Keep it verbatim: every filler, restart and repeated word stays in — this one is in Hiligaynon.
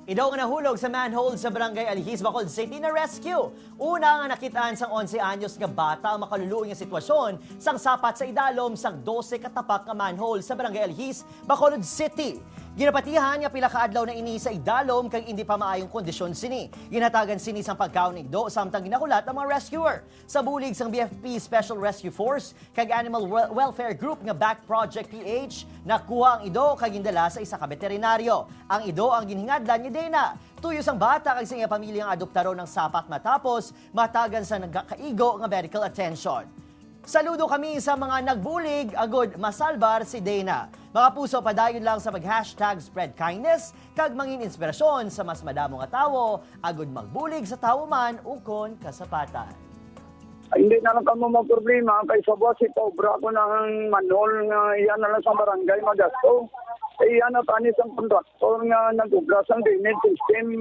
Ido nga nahulog sa manhole sa Barangay Alhis, Bacolod City, na-rescue. Una nga nakitaan sang onse anyos nga bata ang makaluluoy nga sitwasyon sang sapat sa idalom sang dose ka tapak nga manhole sa Barangay Alhis, Bacolod City. Ginapatihan nga pila ka adlaw na ini sa idalom kag indi pa maayong kondisyon sini. Ginhatagan sini sang pagkaon ni Ido samtang ginahulat ang mga rescuer. Sa bulig sang B F P Special Rescue Force kag Animal Wel- Welfare Group nga Back Project P H, nakuha ang Ido kag gindala sa isa ka veterinaryo. Ang Ido ang ginhingadlan ni Dana. Tuyo sang bata kag sa iya pamilya nga adoptaron ang sapat matapos mahatagan sang nagakaigo nga medical attention. Saludo kami sa mga nagbulig agud masalbar si Dana. Mga puso, padayon lang sa mag-hashtag spread kindness kag mangin inspirasyon sa mas madamo nga tawo agud magbulig sa tawo man ukon kasapatan. Hindi na lang kamo magproblema kay sa buwas ipaobra ko na ang manhole nga iya na lang sa barangay magasto. Eh, iya na tani sang kontraktor nga nag-obra sang drainage system.